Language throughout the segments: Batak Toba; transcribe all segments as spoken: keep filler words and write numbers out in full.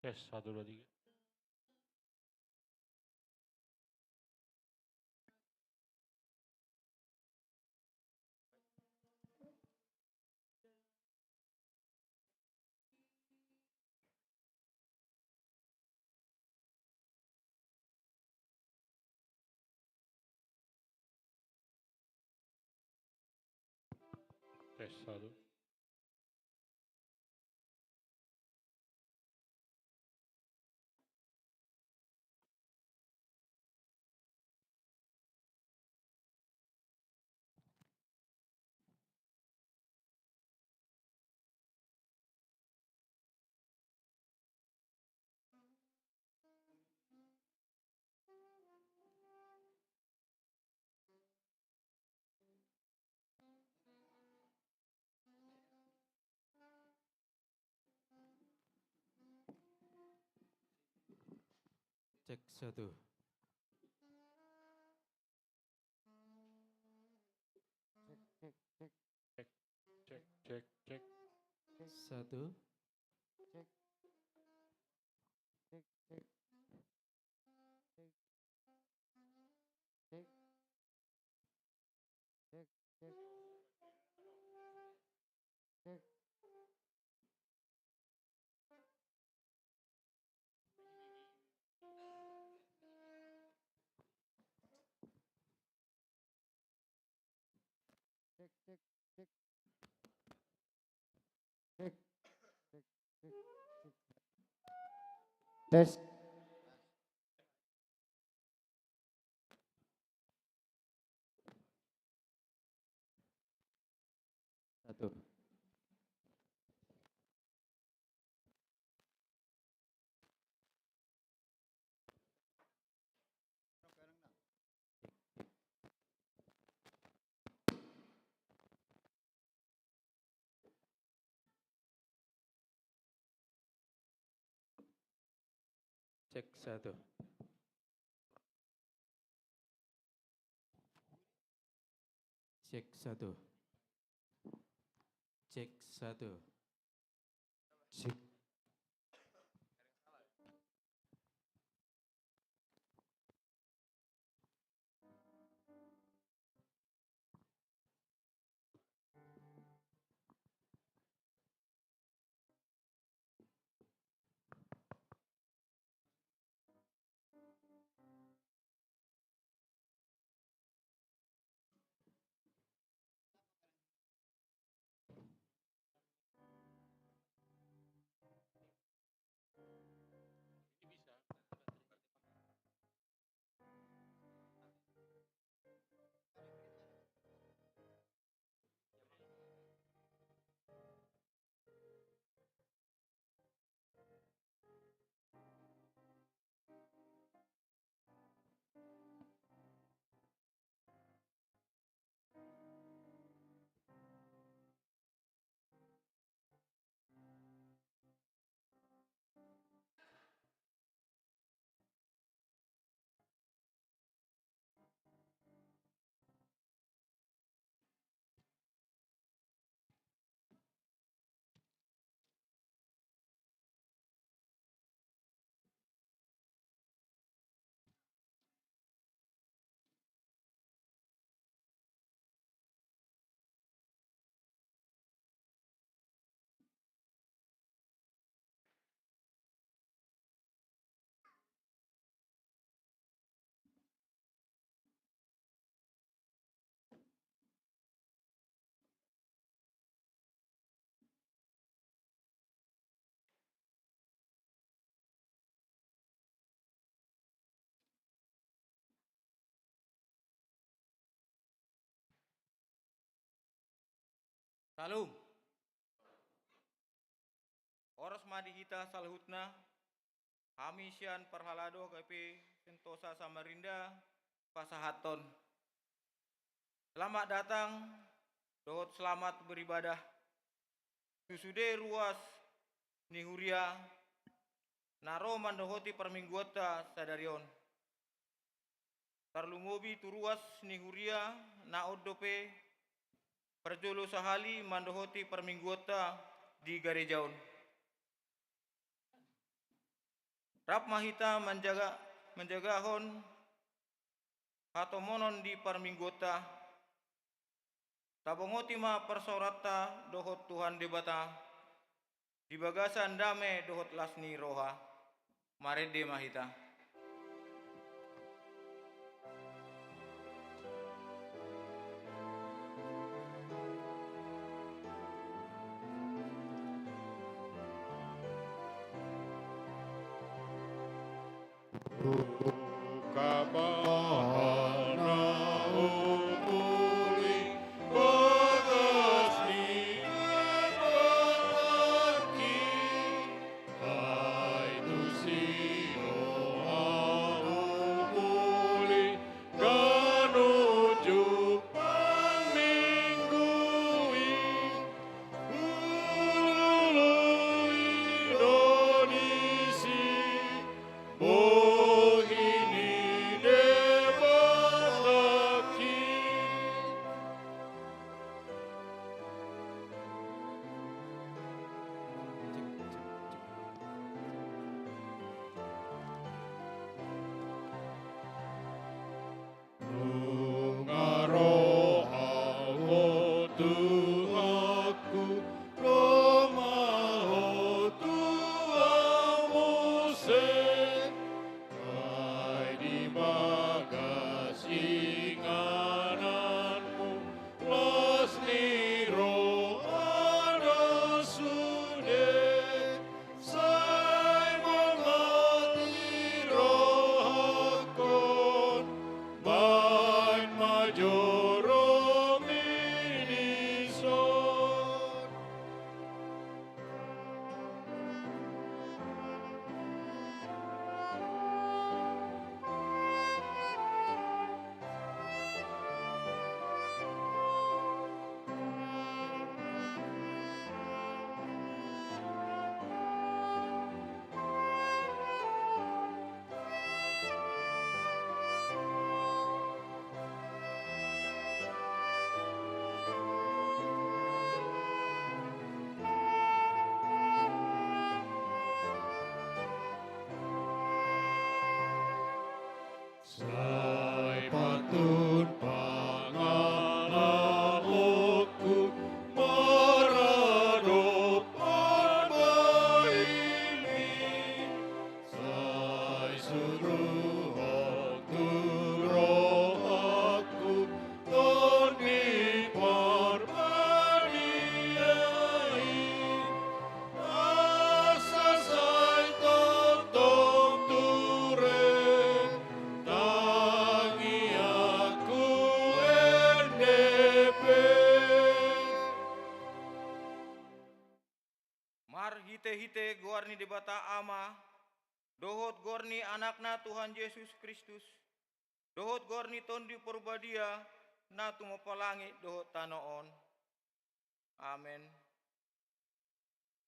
Tes, satu, dua, tiga. Tes, satu. Cek satu. Cek, cek, cek. Cek, cek, cek, cek. Satu. Cek. Cek, cek. Cek. Cek. Cek, cek. Cek. Cek, cek, cek. Cek, cek, cek, cek. Tes. Satu. Cek satu. Cek satu. Cek satu. Cek. Salam. Horas ma di hita saluhutna, hami sian parhalado H K P Sentosa Samarinda pasahathon selamat datang dohot selamat beribadah tu sude ruas ni huria na ro mandohoti parmingguonta sadari on. Tarlumobi tu ruas ni huria na on dope parjolo sahali mandohoti parmingguonta di gareja on. Rap ma hita manjaga, manjagahon hatomonon di parmingguonta. Tabongoti ma parsaoranta dohot Tuhan Debata di bagasan dame dohot las ni roha. Marende ma hita. Ungkap ma hata na umuli bagas ni Debata i, ai tusi do ahu umuli ganup jumpang minggu i. Hulului do disi bohi ni Debata i. Nunga ro Ho Tuhanku, ro ma Ho tu ahu muse. Ai di bagas ingananmu las ni roha do sude. Sai mangati rohangkon baen ma joro minison. Sai pantun pangalahonku maradophon baimi, sai suruhon tu rohangku Tondi Parbadia i. Asa sai tongtong ture tangiangku ende pe. Marhitehite goar ni Debata Ama, dohot goar ni Anakna Tuhan Jesus Kristus, dohot goar ni Tondi Parbadia na tumompa langit dohot tano on. Amen.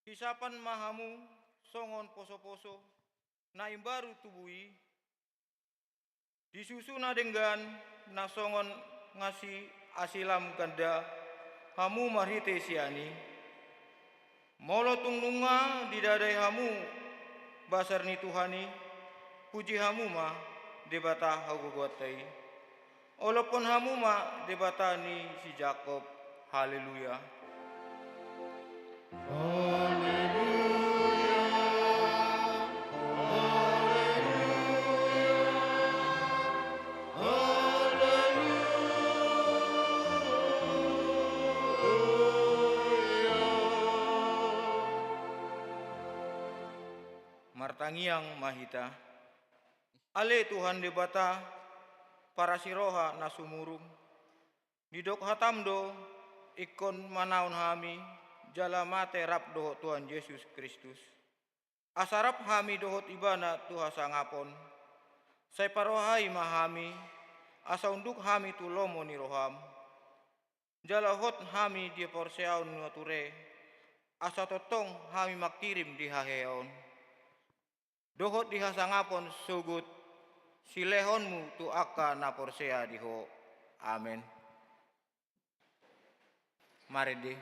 Hisapan ma hamu songon posoposo na imbaru tubu i, di susu na denggan na songon ngasi asi lam ganda hamu marhite sian i. Molo tung nunga didadai hamu basar ni Tuhan i, puji hamu ma Debata hagogoonta i. Olophon hamu ma Debata ni si Jakob. Haleluya. Haleluya. Haleluya. Haleluya. Martangiang ma hita. Ale Tuhan Debata, parasi roha na sumurung, didok hatam do ingkon manaon hami jala mate rap dohot Tuhan Jesus Kristus, asa rap hami dohot Ibana tu hasangapon. Sai parohai ma hami, asa unduk hami tu lomo ni roham. Jala hot hami di haporseaon na ture, asa tongtong hami mangkirim di haheheon dohot di hasangapon sogot silehonmu tu angka na porsea di Ho. Amen. Marende.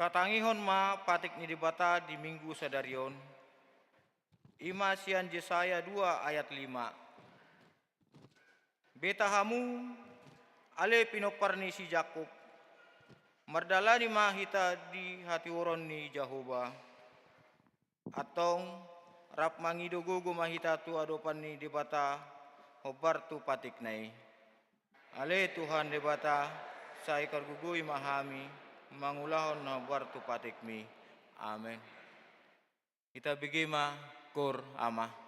Patangihon ma patik ni Debata di Minggu sadari on, i ma sian Jesaya dua ayat lima. Beta hamu, ale pinompar ni si Jakkob, mardalani ma hita di hatiuron ni Jahowa. Antong, rap mangido gogo ma hita tu adopan ni Debata, hombar tu patikna i. Ale Tuhan Debata, sai pargogoi ma hami, mangulahon na hombar tu patikmi. Amen. Hita bege ma, Koor Ama.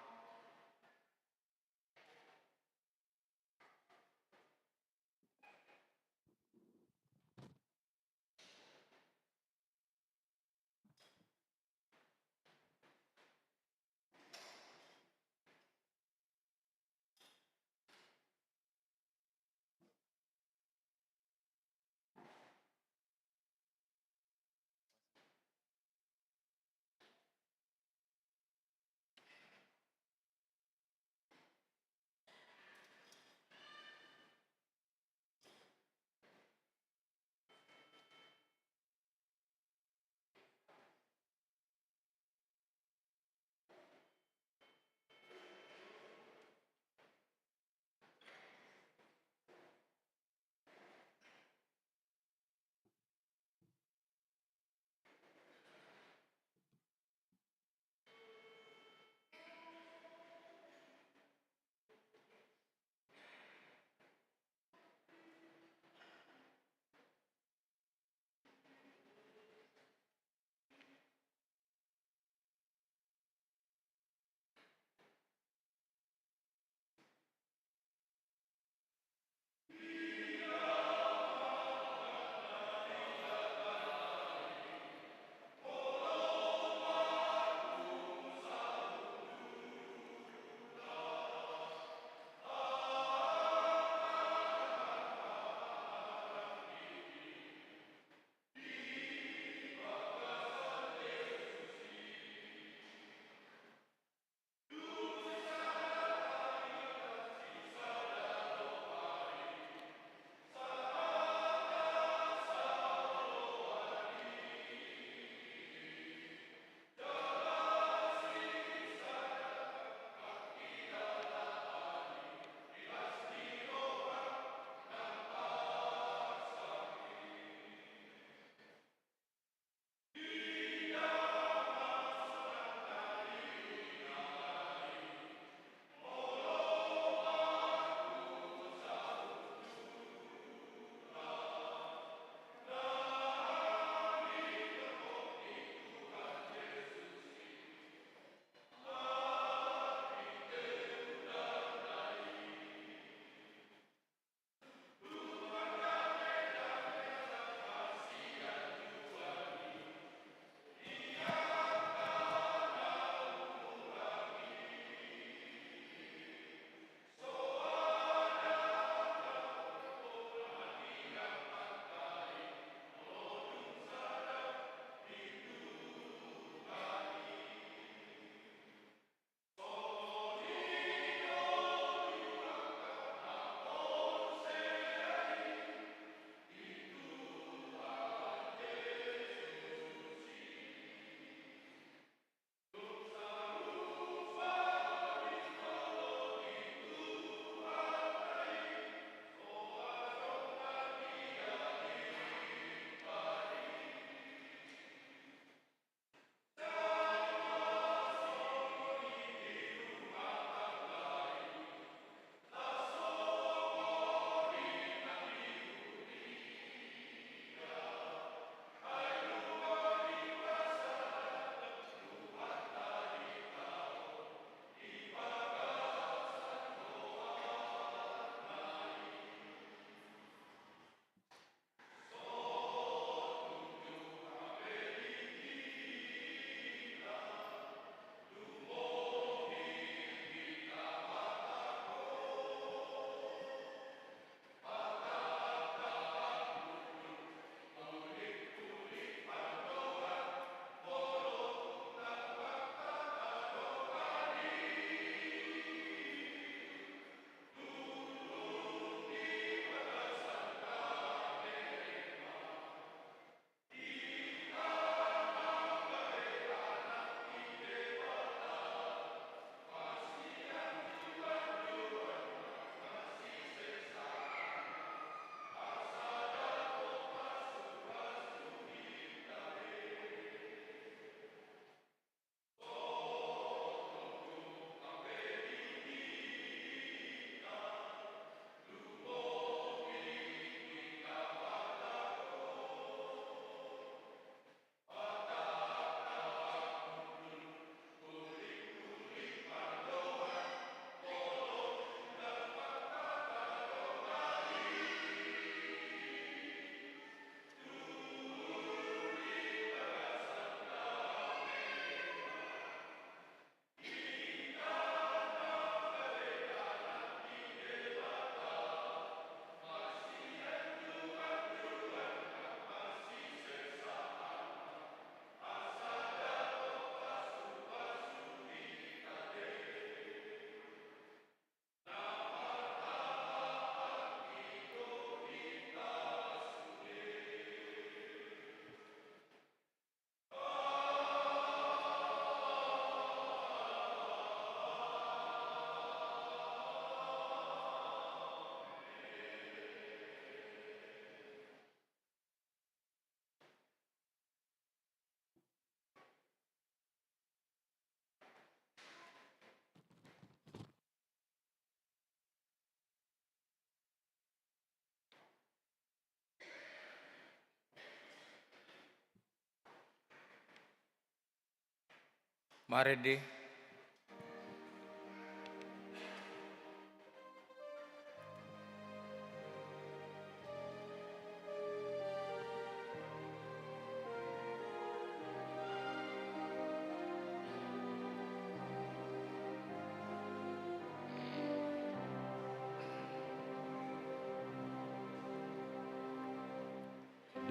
Marende.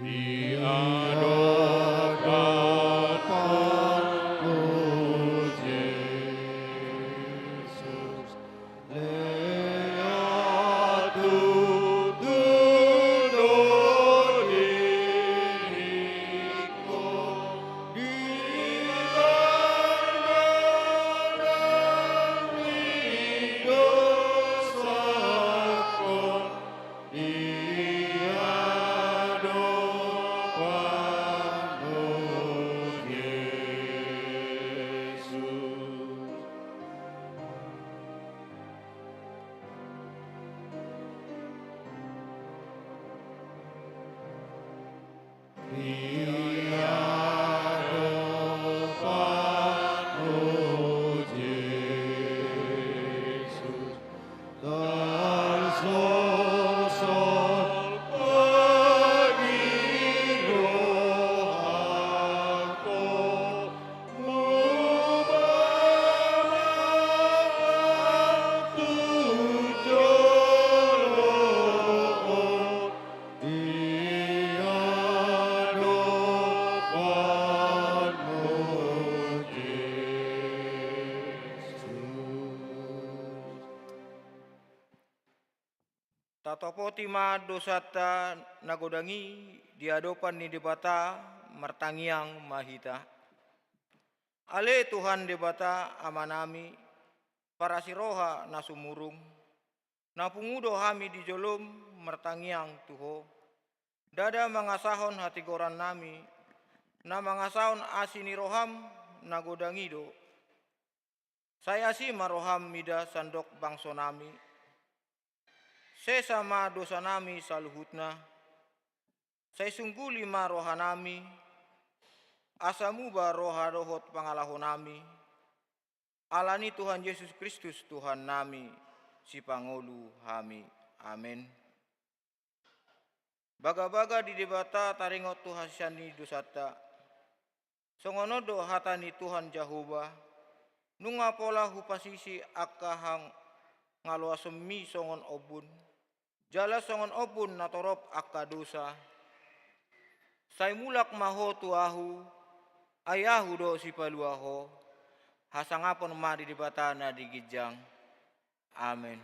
Di adopanmu, Jesus, lea tutu do diringku, di tangganan ni dosangku, di adopanmu, Jesus. Di adopanmu, Jesus, tarsosot ma di rohangku, muba ma tu jolo on. Di adopanmu, Jesus. Tatopoti ma dosanta na godang i di adopan ni Debata, martangiang ma hita. Ale Tuhan Debata Amanami, parasiroha na sumurung, na pungu do hami di jolom martangiang tu Ho. Ndada mangasahon hatigorannami, na mangasahon asi ni roham na godang i do. Sai asi ma roham mida sandok bangsonami. Sesa ma dosanami saluhutna. Sai sungguli ma rohanami, asa muba roha dohot pangalahonami. Ala ni Tuhan Jesus Kristus Tuhannami, sipangolu hami. Amen. Bagabaga di Debata taringot tu hasesaan ni dosanta. Songon on do hata ni Tuhan Jahowa: Nunga pola hupasisi angka hangaloasonmi songon ombun, jala songon ombun na torop angka dosa. Sai mulak ma ho tu Ahu, ai Ahu do sipalua ho. Hasangapon ma di Debata na di ginjang. Amen.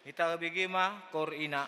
Hita bege ma koor ina.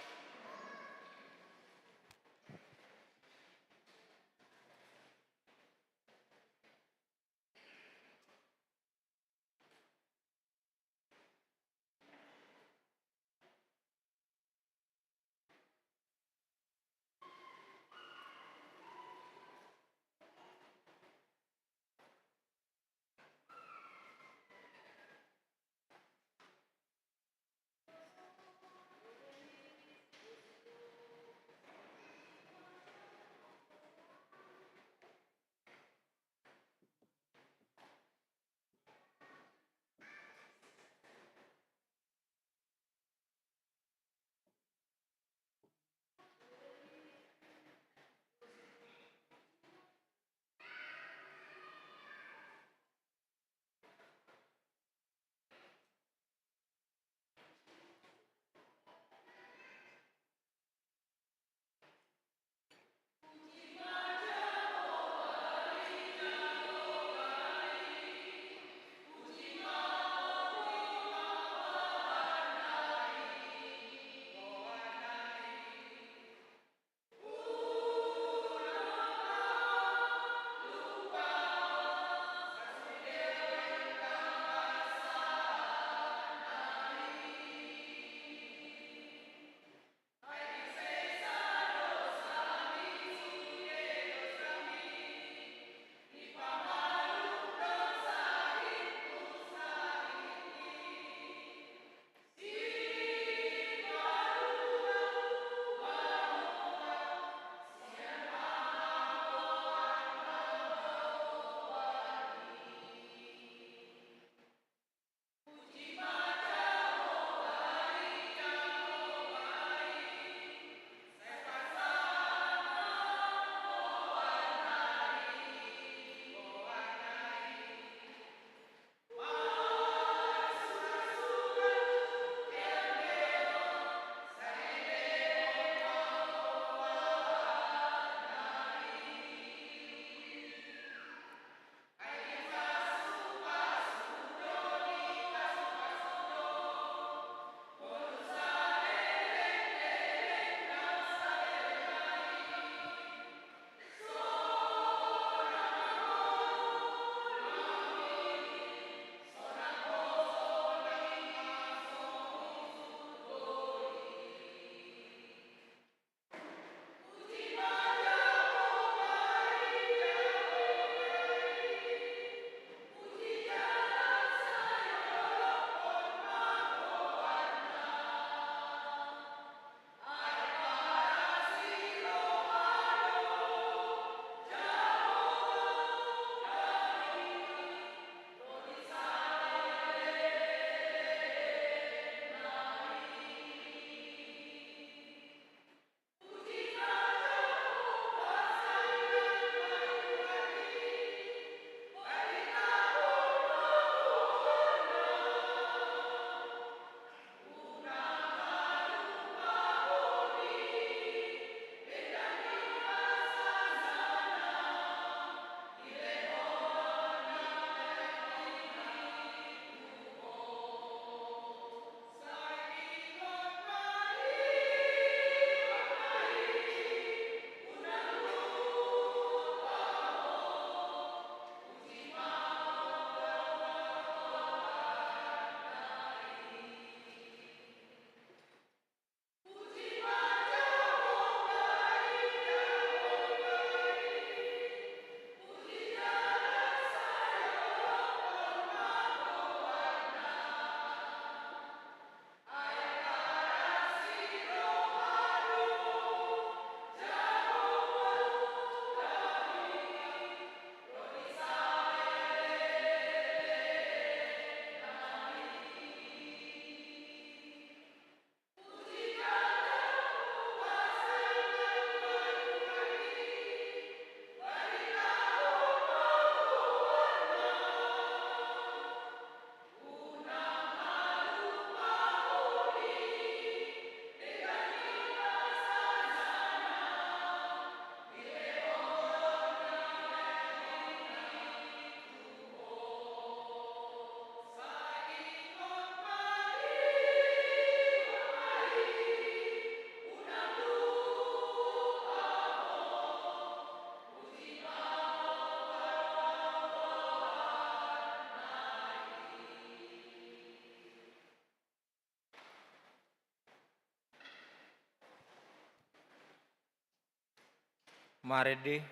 Marende.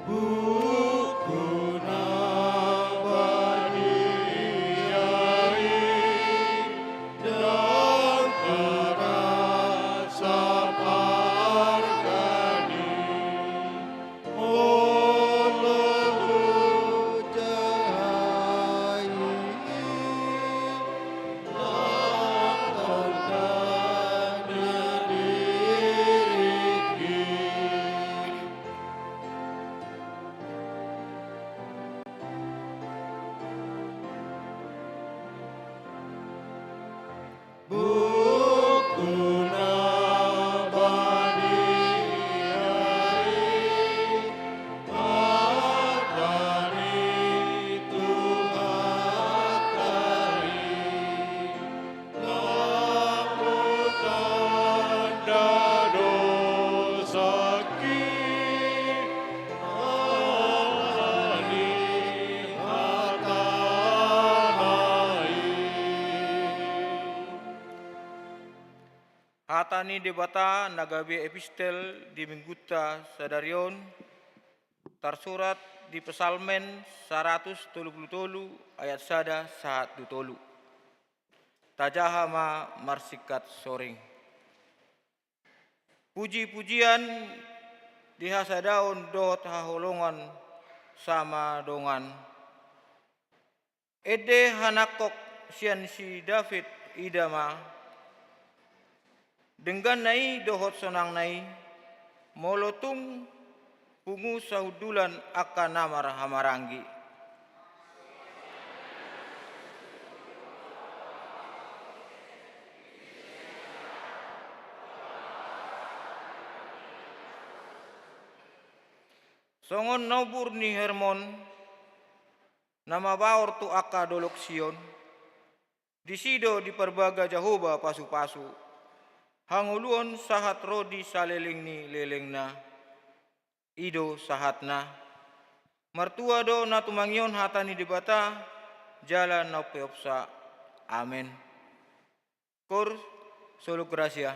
Buku na badia i, ndang tarasa pargani, molo hujahai, lam tongka na diringki. Buku na badia i, hata ni Tuhanta i. Lam hutanda dosangki, ala ni hatana i. Hata ni Debata na gabe epistel di Minggunta sadari on, tarsurat di Psalmen saratus tolu pulu tolu ayat sada sahat tu tolu. Tajaha ma marsingkat soring. Puji-pujian di hasadaon dohot haholongan sama dongan. Ende hanangkok sian si David, ida ma, dengganna i dohot sonangna i, molo tung pungu sahundulan angka na marhahamaranggi. Songon nobur ni Hermon, na mabaor tu angka dolok Sion, disi do diparbaga Jahowa pasupasu, hangoluan sahat ro di saleleng ni lelengna. I do sahatna. Martua do na tumangihon hata ni Debata, jala na umpeopsa. Amen. Koor, soluk gratia.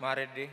Marende.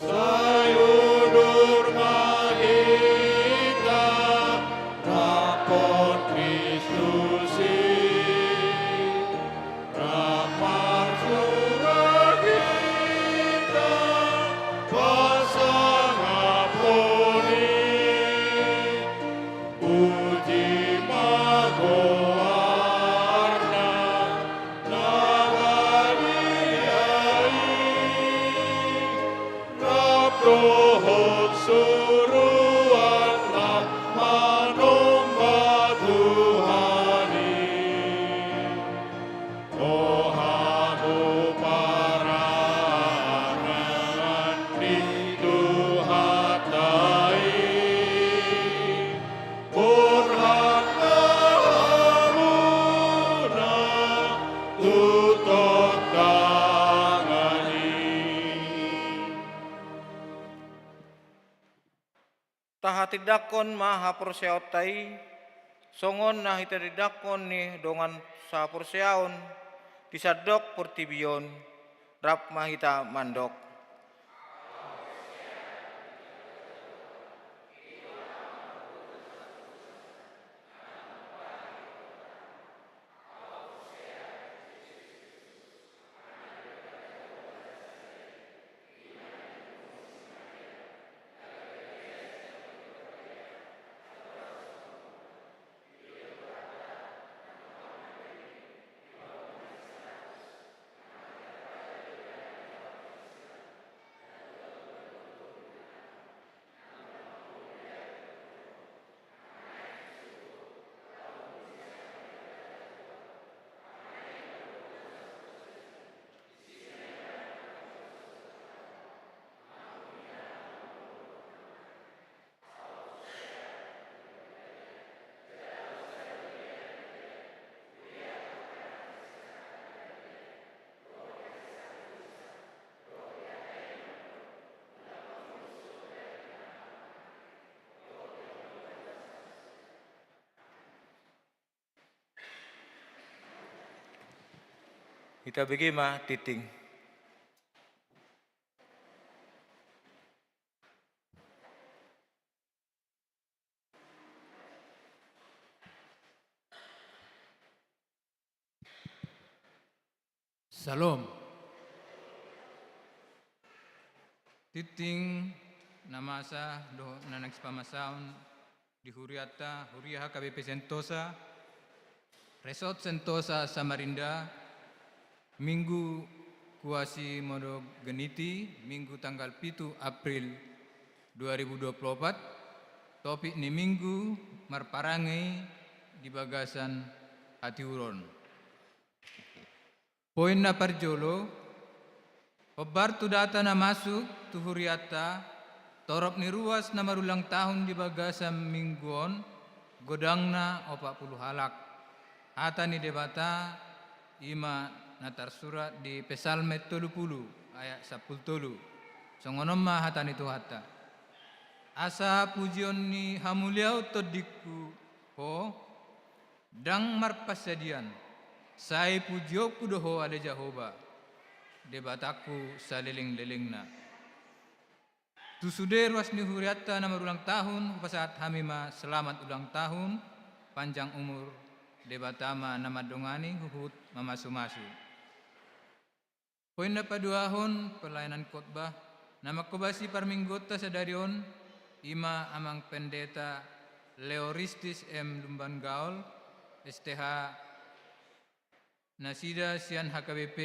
Sai udur ma hita rap dohot Kristus i, rap marsura hita pasangap holi. Puji ma goarna na badia i, rap dohot suruanna manomba Tuhan i. O hamu pararangan ni Tuhanta i, borhat ma hamuna tu tongtong ni. Tahatindangkon ma haporseaonta i, songon na hitatindanghon ni dongan sahaporseaon di sandok portibi on, rap ma hita mandok. Hita bege ma tingting. Syalom. Tingting na masa dohot na naeng sipamasaon di hurianta, huria H K B P Sentosa, Resort Sentosa Samarinda, Minggu Quasimodogeniti, Minggu tanggal pitu April dua ribu dua puluh opat, topik ni Minggu marparange i di bagasan hatiuron. Poin na parjolo, hombar tu data na masuk tu hurianta, torop ni ruas na marulang tahun di bagasan minggu on, godangna opat pulu halak. Hata ni Debata, i ma na tarsurat di Psalmen tolu pulu, ayat sampulu tolu. Songon on ma hata ni Tuhanta. Asa pujion ni hamuliaon tondingku ho, ndang marpansadian, sai pujionku do ho ale Jahowa, Debatangku salelenglelengna. Tu sude ruas ni hurianta na marulang tahun, hupasahat hami ma selamat ulang tahun, panjang umur, Debata ma na mandongani huhut mamasumasu. Poin na paduahon, pelayanan khotbah. Na manghobasi parmingguonta sadari on, i ma Amang Pendeta Leoristis M Lumban Gaol, S T H, nasida sian H K B P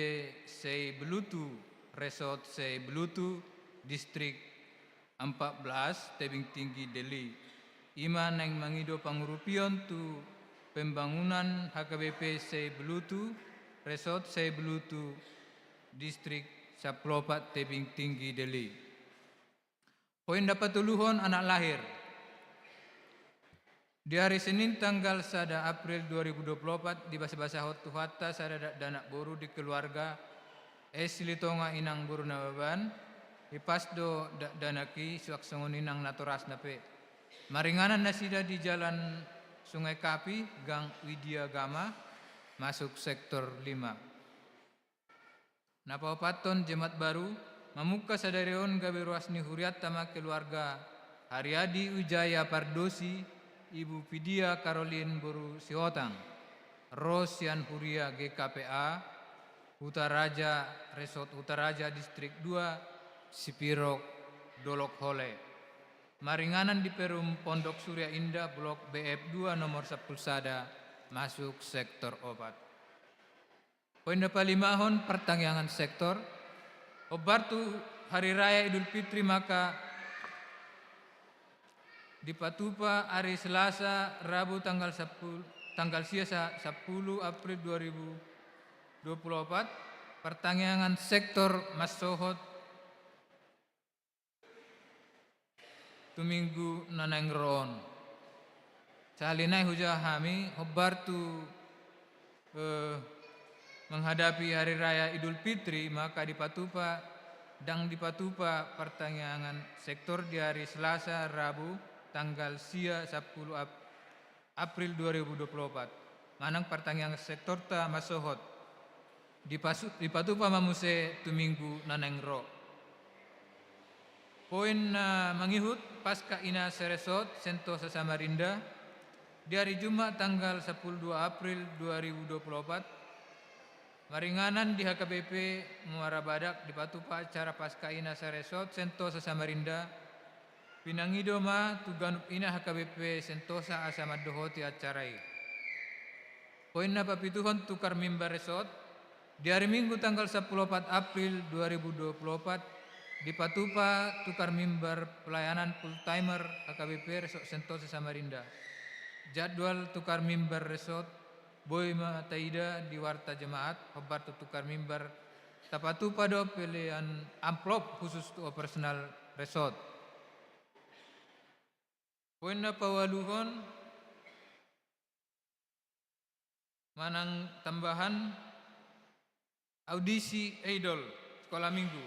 Sei Belutu, Resort Sei Belutu, Distrik empat belas, Tebing Tinggi, Deli. I ma naeng mangido pangurupion tu pembangunan H K B P Sei Belutu, Resort Sei Belutu, Distrik sampulu opat, Tebing Tinggi, Deli. Poin na patoluhon, anak lahir. Di ari Senin tanggal sada April dua ribu dua puluh opat, dibasabasahon Tuhanta sada dakdanak boru di keluarga S Silitonga, Inang boru Nababan. Hipas do dakdanak i, suang songon i nang natorasna pe. Maringanan nasida di Jalan Sungai Kapi, Gang Widya Gama, masuk sektor lima. Na paopathon, Jemaat Baru. Mamungka sadari on gabe ruas ni hurianta ma keluarga Hariadi Wijaya Pardosi, Ibu Pidia Karolin boru Sihotang, ro sian huria G K P A, Huta Raja, Resort Huta Raja, Distrik dua, Sipirok, Dolok Hole. Maringanan di Perum Pondok Surya Indah, Blok B F dua, nomor sampulu sada, masuk sektor opat. Poin na palimahon, partangiangan sektor. Hombar tu Hari Raya Idul Fitri maka dipatupa ari Selasa, Rabu tanggal sampulu, tanggal sia sa-, sampulu April dua ribu dua puluh opat, partangiangan sektor mansohot tu minggu na naeng ro on. Sahali nai hujaha hami, hombar tu, eh, menghadapi Hari Raya Idul Fitri, maka dipatupa, ndang dipatupa partangiangan sektor di ari Selasa, Rabu, tanggal sia sampulu Ap-, April dua ribu dua puluh opat, manang partangiangan sektorta mansohot. Dipasu-, dipatupa ma muse tu minggu na naeng ro. Poin na mangihut, Paska Ina se-Resort Sentosa Samarinda, di ari Jumat tanggal sampulu dua April dua ribu dua puluh opat, maringanan di H K B P Muara Badak dipatupa acara Paska Ina se-Resort Sentosa Samarinda, pinangido ma tu ganup ina H K B P Sentosa asa mandohoti acara i. Poin na papituhon, tukar mimbar resort. Di ari Minggu tanggal sampulu opat April dua ribu dua puluh opat, dipatupa tukar mimbar pelayanan full timer H K B P Resort Sentosa Samarinda. Jadwal tukar mimbar resort boi ma taida di warta jemaat, hombar tu tukar mimbar, tapatupa do pelean amplop khusus tu operasional resort. Poin na paualuhon, manang tambahan, audisi Idol Sekolah Minggu.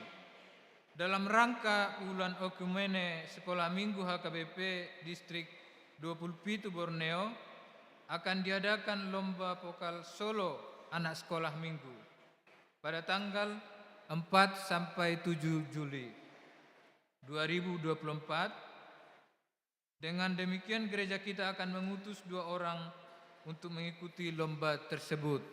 Dalam rangka Ulan Oikumene Sekolah Minggu H K B P Distrik dua puluh pitu Borneo, akan diadakan lomba vokal solo anak sekolah minggu pada tanggal empat sampai tujuh Juli dua ribu dua puluh empat. Dengan demikian, gereja kita akan mengutus dua orang untuk mengikuti lomba tersebut.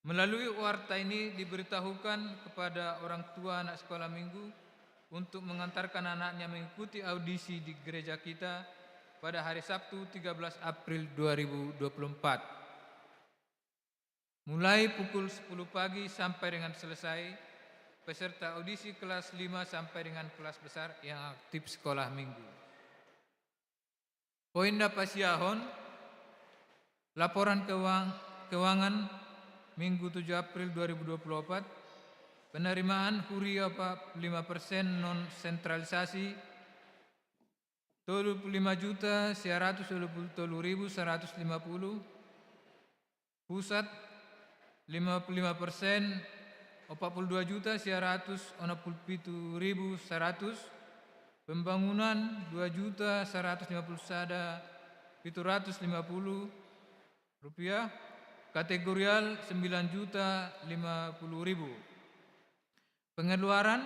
Melalui warta ini diberitahukan kepada orang tua anak sekolah minggu untuk mengantarkan anaknya mengikuti audisi di gereja kita pada hari Sabtu, tiga belas April dua ribu dua puluh empat. Mulai pukul sepuluh pagi sampai dengan selesai, peserta audisi kelas lima sampai dengan kelas besar yang aktif sekolah minggu. Poin na pasiahon, laporan keuang-, keuangan Minggu tujuh April dua ribu dua puluh opat, penerimaan huria empat puluh lima persen non sentralisasi, tolu puluh lima juta sia ratus dua puluh tolu ribu saratus lima puluh, pusat lima puluh lima persen, opat puluh dua juta sia ratus onom puluh pitu ribu saratus, Pembangunan dua juta seratus lima puluh sada pitu ratus lima puluh rupiah, kategorial sembilan juta lima puluh ribu. Pengeluaran,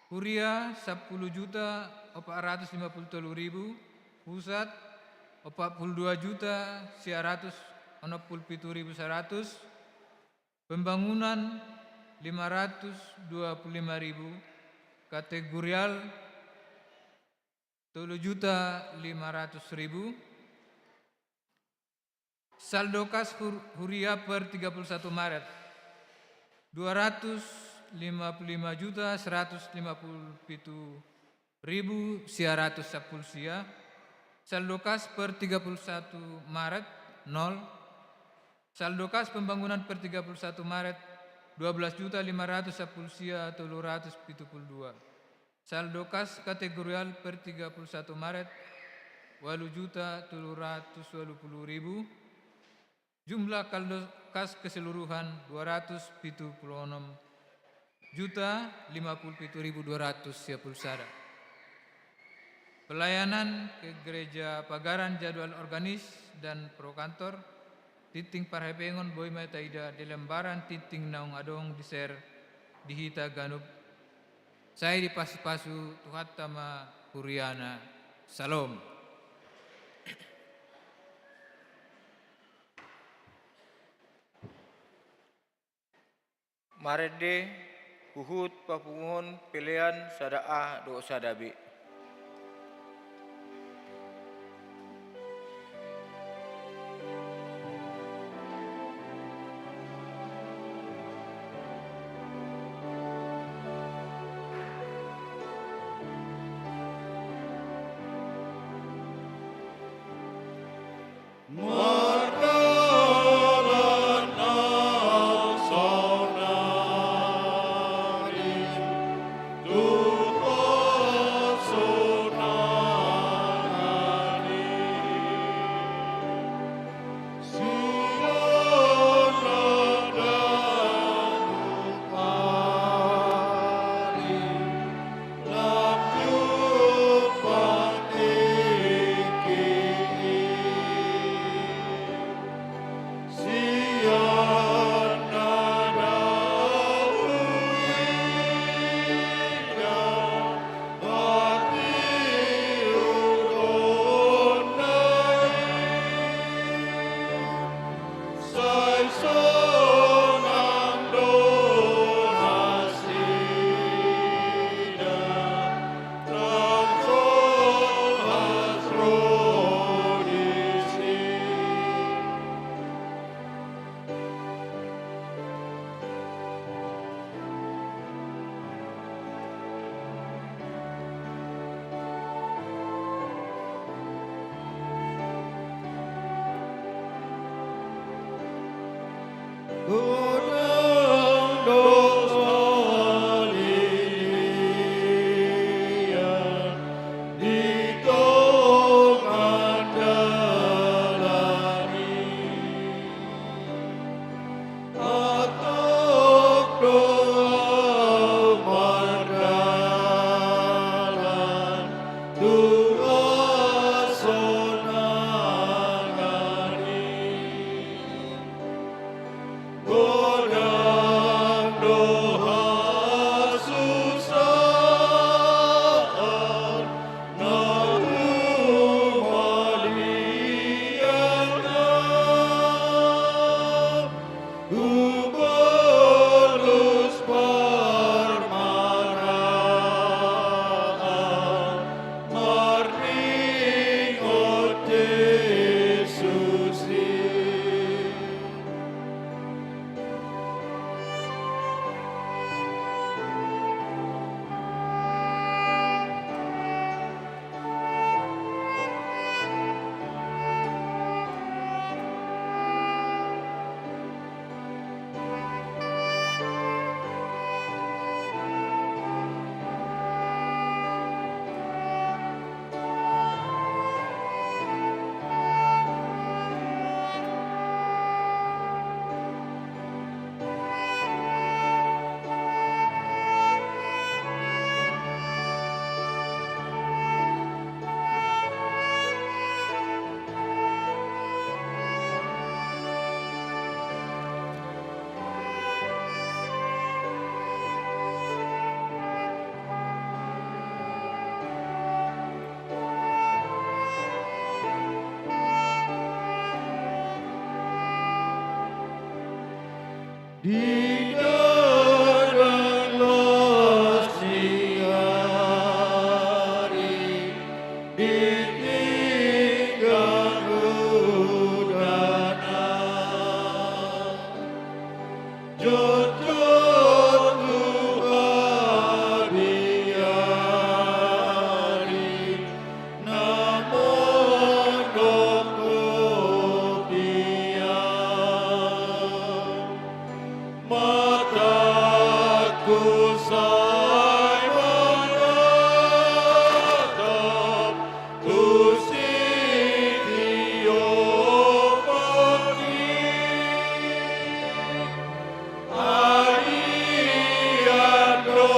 Huria sepuluh juta empat ratus lima puluh tolu ribu, Pusat empat puluh dua juta sia ratus onom puluh pitu ribu seratus, Pembangunan lima ratus dua puluh lima ribu, kategorial tolu juta lima ratus ribu. Saldo kas hur-, Huria per tiga puluh satu Maret, dua ratus lima puluh lima juta seratus lima puluh pitu ribu sia ratus sampulu sia. Saldo kas per tiga puluh satu Maret, nol. Saldo kas pembangunan per tiga puluh satu Maret, dua belas juta lima ratus sampulu sia tolu ratus pitu puluh dua. Saldo kas kategorial per tiga puluh satu Maret, walu juta tolu ratus walu puluh ribu. Jumlah saldo kas keseluruhan dua ratus pitu puluh onom juta lima puluh pitu ribu dua ratus sia puluh sada. Pelayanan ke gereja pagaran jadwal organis dan pro kantor, tingting parhepengon boi ma taida di lembaran tingting naung adong di share di hita ganup. Sai dipasupasu Tuhanta ma huriana. Salom. Marende, huhut papunguhon pelean sada A dohot sada B. Di gadang las ni ari, di tinggang udana, jotjot tu habiari, na mondok kopian. Matangku sai manatap tu sitio banggi. Ai ian do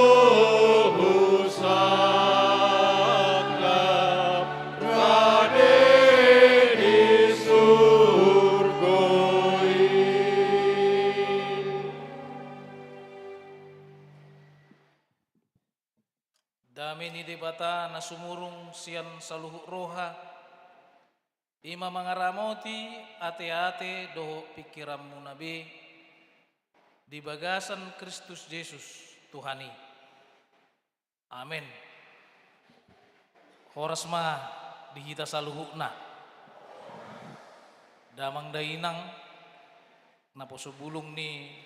husangkap rade di surgo i. Dame ni Debata na sumurung sian saluhut roha, i ma mangaramoti ateate dohot pingkiranmuna be di bagasan Kristus Jesus, Tuhan i. Amen. Horas ma di hita saluhutna. Damang dainang, naposo bulung ni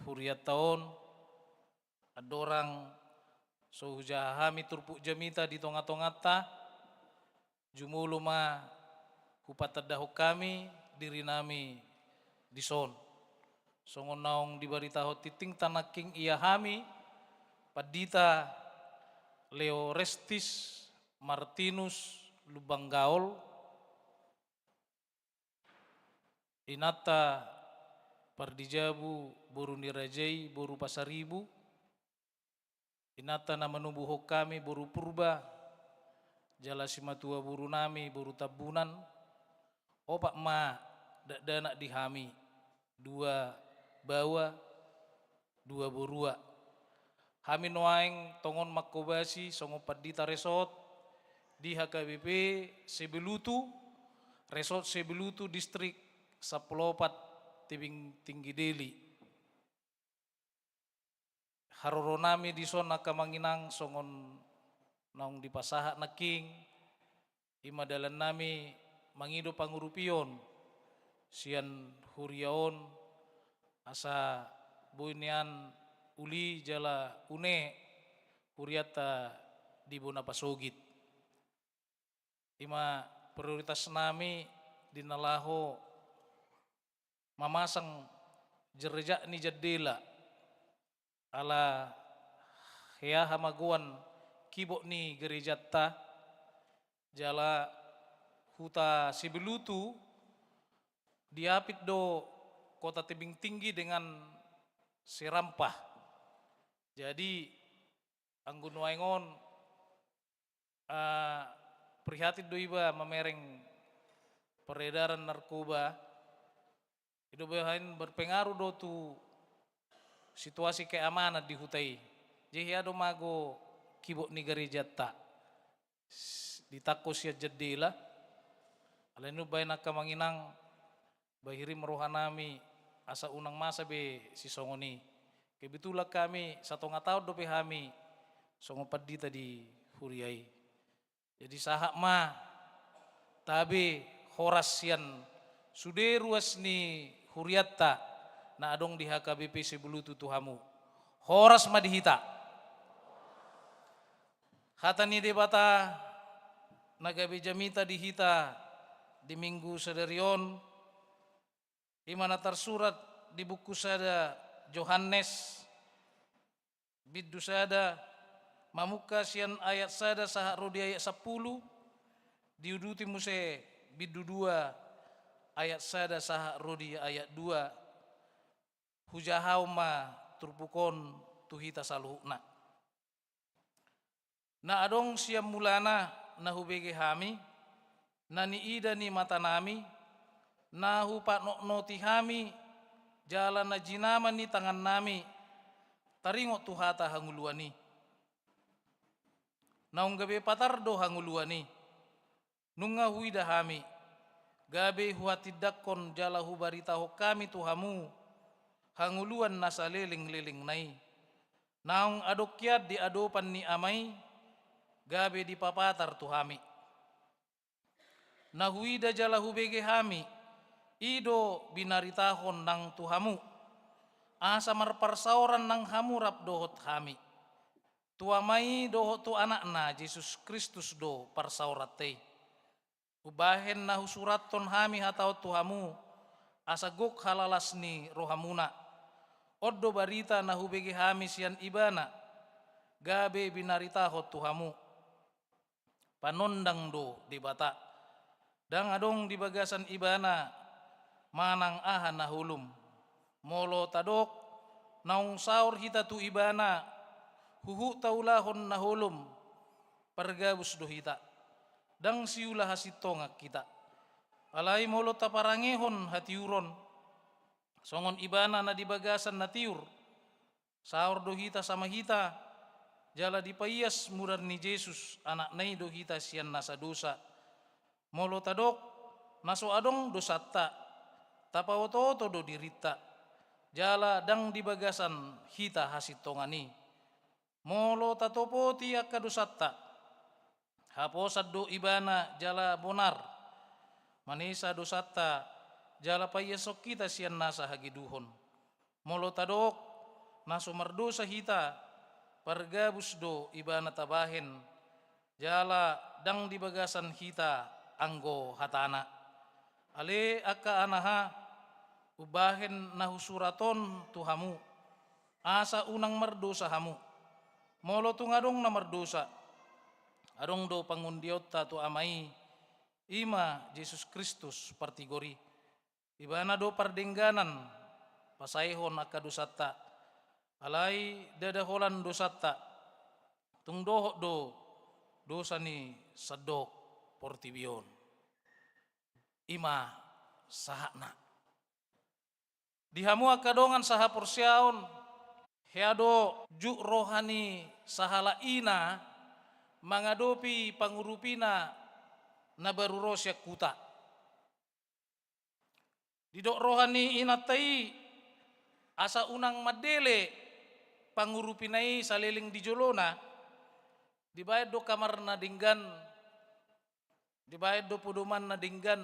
hurianta on, andorang so hujaha hami turpuk jamita di tongatonganta, jumolo ma hupatandahon hami dirinami dison. Songon naung dibaritahon tingtingta nangkin, ia hami pandita Leorestis Martinus Lumban Gaol, inanta Pardijabu boru ni raja i boru Pasaribu, inanta na manubuhon hami boru Purba, jala simatua borunami boru Tambunan, opat ma dakdanak di hami, dua baoa, dua borua. Hami nuaeng tongon manghobasi songon pandita resort di H K B P Sebelutu, Resort Sebelutu, Distrik Sampulu Opat, Tebing Tinggi, Deli. Haroronami dison angka amang inang songon naung dipasahat nangkin, i ma dalannami mangido pangurupion sian huria on, asa boi nian uli jala une hurianta di bona pasogit. I ma prioritasnami di na laho mamasang jerejak ni jandela, ala hea hamagoan kibok ni gerejanta, jala huta Sebelutu diapit do kota Tebing Tinggi dengan serampah. Jadi, anggo nuaeng on, ah, prihatin do iba mamereng peredaran narkoba, i do bahen berpengaruh do tu situasi keamanan di huta i. Jadi hea do mago kibok ni gerejanta ditangko sian jandela. Alai nuaeng bahen angka amang inang, bahirim rohanami asa unang masa be sisongon i. Kebetulan hami satonga taon dope hami songon pandita di huria i. Jadi sahat ma tabe horas sian sude ruas ni hurianta na adong di H K B P Sebelutu tu hamu. Horas ma di hita. Hata ni Debata na gabe jamita di hita di Minggu sadari on, i ma na tarsurat di buku sada Johannes, bindu sada, mamungka sian ayat sada sahat ro di ayat sampulu, diuduti muse bindu dua ayat sada sahat ro di ayat dua. Hujahahon ma turpuk on tu hita saluhutna. Na adong sian mulana na hubege hami, na niida ni matanami, na hupanotnoti hami, jala na jinama ni tangannami, taringot tu hata hangoluan i. Naung gabe patar do hangoluan i. Nunga huida hami, gabe huhatindangkon jala hubaritahon hami tu hamu, hangoluan na saleleng-lelengna i, naung adong hian di adopan ni Ama i, gabe dipapatar tu hami. Na huida jala hubege hami, i do binaritahon nang tu hamu, asa marparsaoran nang hamu rap dohot hami. Tu Ama i dohot tu Anakna Jesus Kristus do parsaoranta i. Umbahen na husurathon hami hata on tu hamu, asa gok halalas ni rohamuna. On do barita na hubege hami sian Ibana, gabe binaritahon tu hamu. Panondang do Debata. Ndang adong di bagasan Ibana manang aha na holom. Molo tadok, naung saor hita tu Ibana, huhut taulahon na holom, pargabus do hita. Ndang siula hasintongan hita. Alai molo taparangehon hatiuron, songon Ibana na di bagasan na tiur, saor do hita sama hita, jala dipaias mudar ni Jesus, Anakna i do hita sian nasa dosa. Molo tadok, na so adong dosanta, tapaotooto do dirinta, jala ndang di bagasan hita hasintongan i. Molo tatopoti angka dosanta, haposan do Ibana jala bonar, manesa dosanta, jala paiashon hita sian nasa hageduhon. Molo tadok, na so mardosa hita, pargabus do Ibana tabahen, jala ndang di bagasan hita anggo hatana. Ale angka anaha, umbahen na husurat on tu hamu, asa unang mardosa hamu. Molo tung adong na mardosa, adong do pangundionta tu Ama i, i ma Jesus Kristus partigor i. Ibana do pardengganan, pasaehon angka dosanta. Alai ndada holan dosanta, tung dohot do dosa ni sandok portibi on. I ma sahatna. Di hamu angka dongan sahaporseaon, hea do juk roha ni sahalak ina mangadopi pangurupina na baru ro sian huta. Didok roha ni inanta i, asa unang mandele pangurupina i saleleng di jolona, dibaen do kamar na denggan, dibaen do podoman na denggan,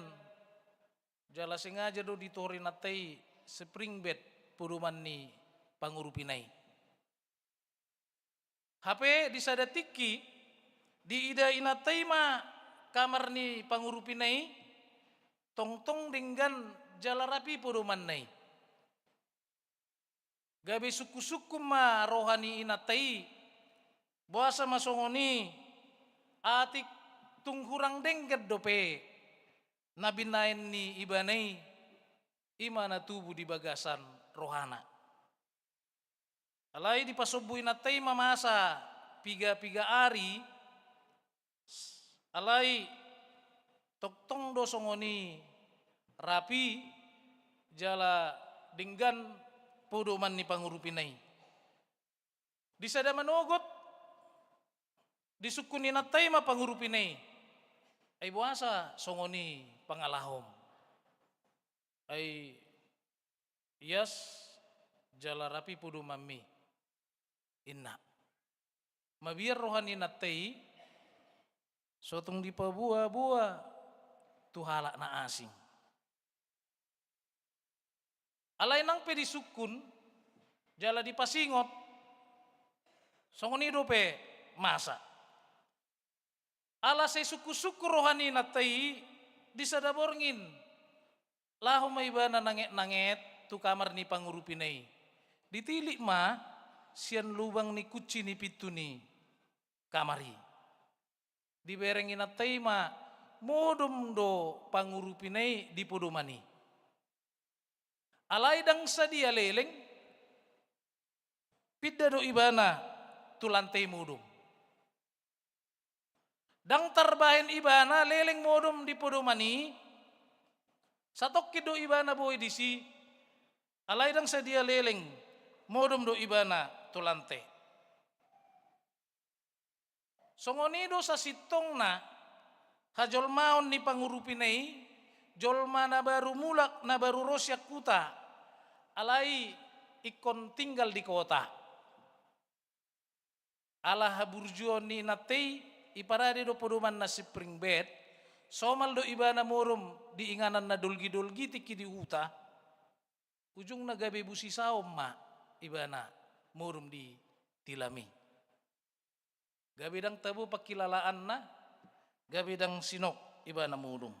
jala sengaja do ditorop inanta i spring bed podoman ni pangurupina i. Hape di sada tingki, diida inanta i ma kamar ni pangurupina i, tongtong denggan jala rapi podomanna i. Gabe sungkun-sungkun ma roha ni inanta i, boasa ma songon i, atik tung hurang denggan dope na binaen ni ibana i, i ma na tubu di bagasan rohana. Alai dipasombu inanta i ma masa piga-piga ari, alai tongtong do songon i rapi jala denggan podoman ni pangurupina i. Di sada manogot, disungkun inanta i ma pangurupina i. Ai boasa songon i pangalahom? Ai ias jala rapi podomanmi, inna. Mabiar roha ni inanta i, so tung dipaboa-boa tu halak na asing. Alai nang pe disungkun, jala dipasingot, songon i dope masa. Ala sai sungkun-sungkun roha ni inanta i, di sada borngin, laho ma ibana nanget-nanget tu kamar ni pangurupina i. Ditilik ma sian lubang ni kunci ni pintu ni kamar i. Dibereng inanta i ma modom do pangurupina i di podoman i. Alai ndang sadia leleng, pinda do ibana tu lante modom. Ndang tarbahen ibana leleng modom di podoman i, satongkin do ibana boi disi, alai ndang sadia leleng modom do ibana tu lante. Songon i do sasintongna hajolmaon ni pangurupina i, jolma na baru mulak, na baru ro sian huta. Alai ingkon tinggal di kota. Ala haburjuon ni inanta i, iparade do podomanna spring bed, somal do ibana modom di inganan na dolgi-dolgi tingki di huta, ujungna gabe busisaon ma ibana modom di tilam i. Gabe ndang tabo pangkilalaanna, gabe ndang sinok ibana modom.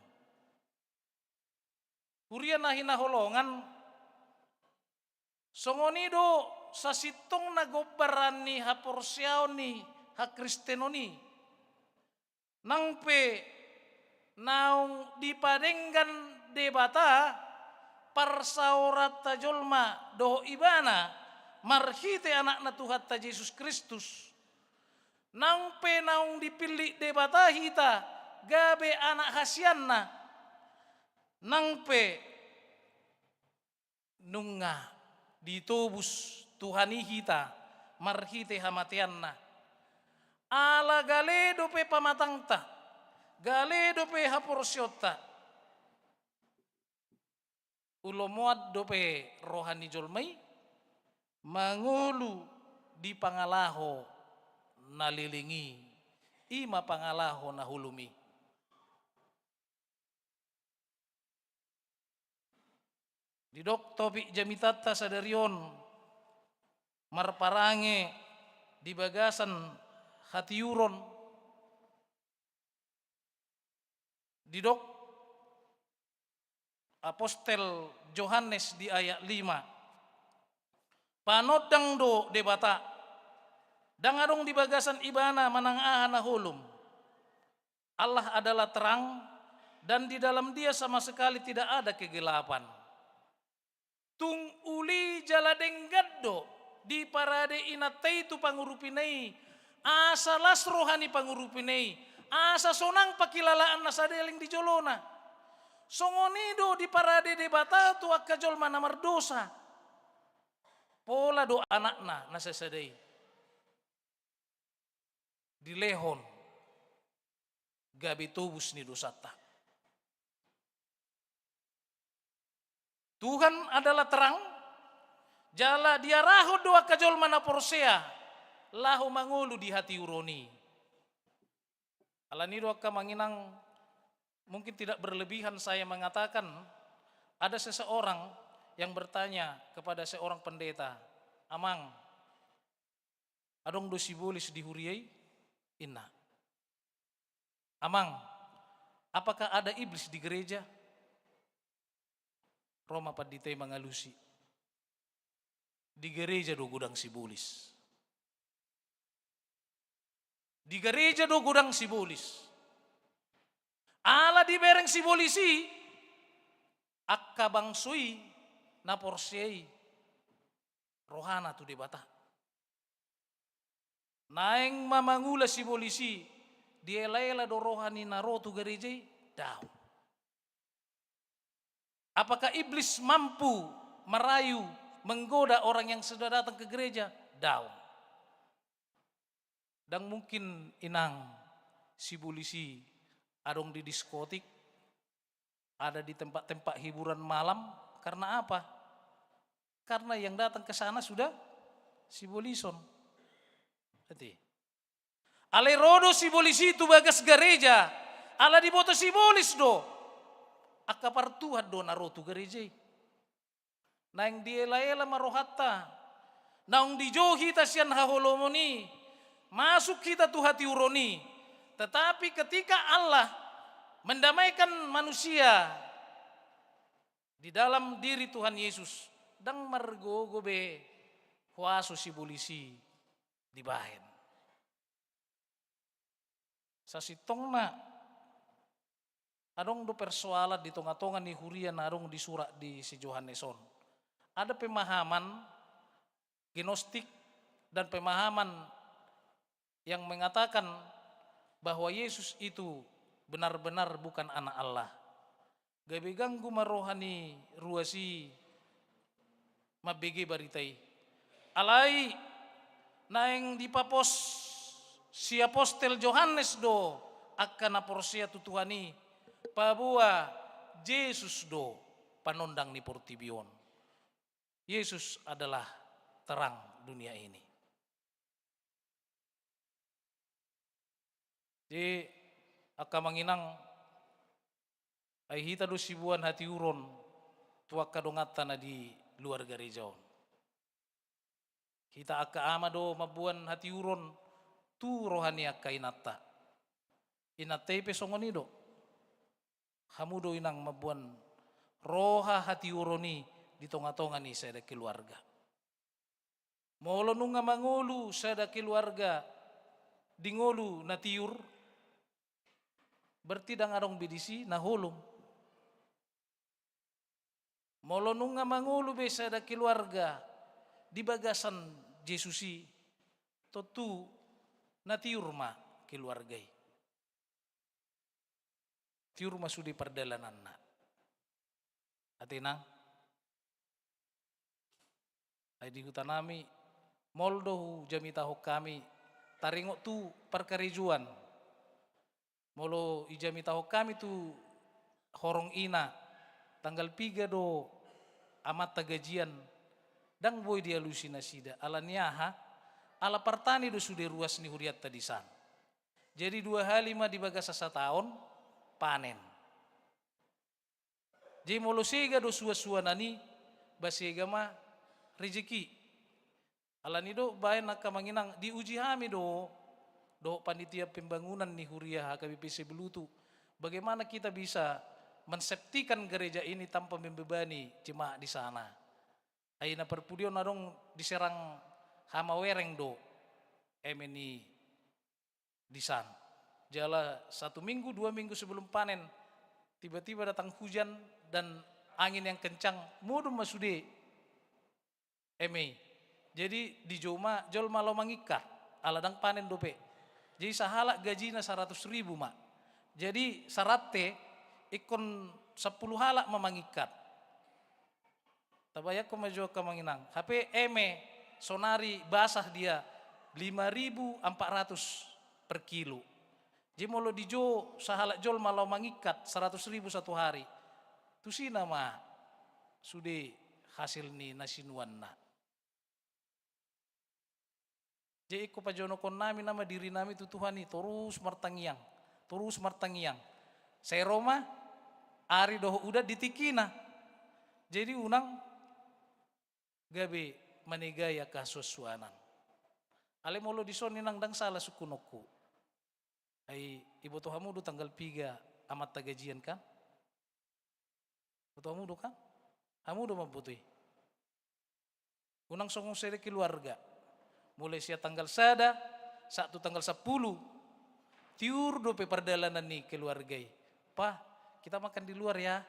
Huria na hinaholongan, songon i do sasintongna gombaran ni haporseaon ni hakristenon i. Nang pe naung dipadenggan Debata parsaoranta jolma dohot ibana marhite Anakna Tuhanta Jesus Kristus, nang pe naung dipillit Debata hita gabe anak hasianna, nang pe nunga ditobus Tuhan i hita marhite hamateanna. Ala gale dope pamatangta, gale dope haporseaonta, ulomoan dope roha ni jolma i mangolu di pangalaho na leleng i, i ma pangalaho na holom i. Didok topik jamitanta sadari on, marparange di bagasan hatiuron. Didok Apostel Johannes di ayat lima, panondang do Debata, ndang adong di bagasan ibana manang aha na holom. Allah adalah terang, dan di dalam Dia sama sekali tidak ada kegelapan. Tung uli jala denggan do diparade inanta i tu pangurupina i, asa las roha ni pangurupina i, asa sonang pangkilalaan na saleleng di jolona. Songon i do diparade Debata tu angka jolma na mardosa. Pola do anakna na sasada i dilehon gabe tobus ni dosanta. Tuhan adalah terang, jala diarahon do angka jolma na porsea laho mangolu di hatiuron i. Alani do angka amang inang, mungkin tidak berlebihan saya mengatakan, ada seseorang yang bertanya kepada seorang pendeta, "Amang, adong do sibolis di huria i?" ninna. "Amang, apakah ada iblis di gereja?" Ro ma pandita i mangalusi. Di gereja do godang sibolis. Di gereja do godang sibolis. Ala dibereng sibolis i, angka bangso i na porsea i rohana tu Debata. Naeng ma mangula sibolis i, dielaela do roha ni na ro tu gereja i? Daong. Apakah iblis mampu merayu, menggoda orang yang sudah datang ke gereja? Daong. Ndang mungkin inang sibolis i adong di diskotik, ada di tempat-tempat hiburan malam. Karena apa? Karena yang datang ke sana sudah sibolison. Berarti alai ro do sibolis i tu bagas gareja, ala diboto sibolis do. Angka partuhan do na ro tu gareja i. Naeng dielaela ma rohanta. Naung dijou hita sian haholomon i, masuk hita tu hatiuron i. Tetapi ketika Allah mendamaikan manusia di dalam diri Tuhan Yesus, ndang margogo be huaso sibolis i dibahen. Sasintongna adong do persoalan di tonga-tonga ni huria na adong di surat di si Johannes on. Ada pemahaman gnostik dan pemahaman yang mengatakan bahwa Yesus itu benar-benar bukan anak Allah. Gabe ganggu ma roha ni ruas i mambege barita i. Alai naeng dipapos si apostel Johannes do angka na porsea tu Tuhan i, paboa Jesus do panondang ni portibi on. Yesus adalah terang dunia ini. Jadi, angka amang inang, ai hita do siboan hatiuron tu angka donganta na di luar gareja on. Hita angka ama do mamboan hatiuron tu roha ni angka inanta. Inanta i pe songon i do. Hamu do inang mamboan roha hatiuron i di tonga-tonga ni sada keluarga. Molo nunga mangolu sada keluarga di ngolu na tiur, berarti ndang adong be disi na holom. Molo nunga mangolu be sada keluarga di bagasan Jesus i, tontu na tiur ma keluarga i. Tiur ma sude pardalananna. Ate inang. Ai di huta nami, molo do hujamitahon hami, taringot tu parkarejoan. Molo ijamitahon hami tu horong ina, tanggal piga do amanta gajian, ndang boi dialusi nasida. Ala ni aha? Ala partani do sude ruas ni hurianta disan. Jadi dua hali ma di bagasan sataon panen. Jadi molo sega do suan-suanan i, ba sega ma rejeki. Ala ni do baen angka amang inang, diuji hami do dohot panitia pembangunan ni huria H K B P Sebelutu. Bagaimana kita bisa menseptikan gereja ini tanpa membebani jemaat di sana? Ai na parpudi on adong diserang hama wereng do eme ni disan. Jala satu minggu, dua minggu sebelum panen, tiba-tiba datang hujan dan angin yang kencang, modom ma sude eme i. Jadi dijou ma jolma laho mangingkat, ala ndang panen dope. Jadi sahalak gajina saratus ribu ma. Jadi sarante ingkon sampulu halak ma mangingkat. Tabayangkon ma jo angka amang inang. Hape eme sonari basah dia lima ribu empat ratus per kilo. Jadi molo dijou sahalak jolma laho mangingkat saratus ribu satu hari. Tusi nama sude hasil ni na sinuanna. Jadi ingkon pajonokhon nami nama diri nami tu Tuhan i, torus martangiang, torus martangiang. Sai ro ma ari dohot udan di tingkina. Jadi unang gabe manegai angka hasuan-suanan. Alai molo dison inang ndang sala sungkunonku. Ai iboto hamu do tanggal piga amanta gajian kan? Boto hamu do kan? Hamu do mamboto i. Unang songon sada keluarga. Mulai sian tanggal sada sahat tu tanggal sampulu. Tiur dope pardalanan ni keluarga i. Pa, kita makan di luar ya.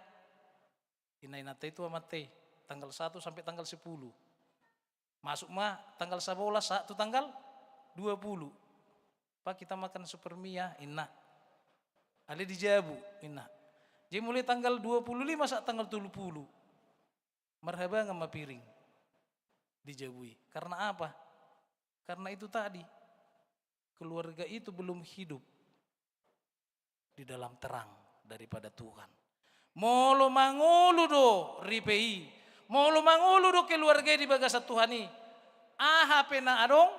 Inna-innanta i tu amanta i, tanggal satu sampai tanggal sepuluh. Masuk ma tanggal sabolas sahat tu tanggal dua puluh. Pa, kita makan super mie ya, inna. Alai di jabu, inna. Jadi mulai tanggal dua puluh lima sahat tanggal tolu puluh. Marhabangan ma piring di jabu i. Karena apa? Karena itu tadi. Keluarga itu belum hidup di dalam terang daripada Tuhan. Molo mangolu do ripe i, molo mangolu do keluarga i di bagasan Tuhan i, aha pe na adong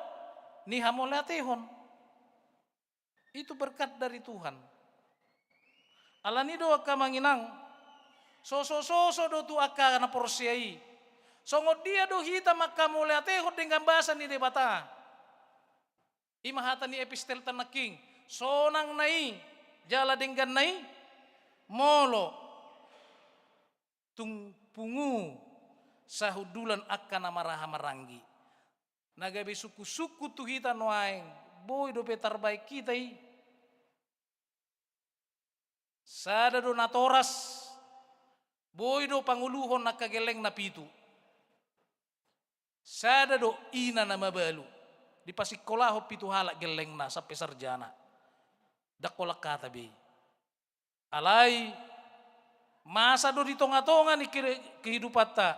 nihamauliatehon. Itu berkat dari Tuhan. Ala ni do angka amang inang, soso-soso do tu angka na porsea i. Songon dia do hita manghamauliatehon denggan basa ni Debata? I ma hata ni epistel tanangking, sonang na i, jala denggan na i, molo tung pungu sahundulan angka na marhaha maranggi. Na gabe sungkun-sungkun tu hita nuaeng, boi dope tarbaen hita i. Sada do natoras, boi do pangoluhon angka gellengna pitu. Sada do ina na mabalu, dipasingkolahon pitu halak gellengna sampe sarjana. Ndang holan hata be i. Alai masa do di tonga-tonga ni ke-, kehidupanta,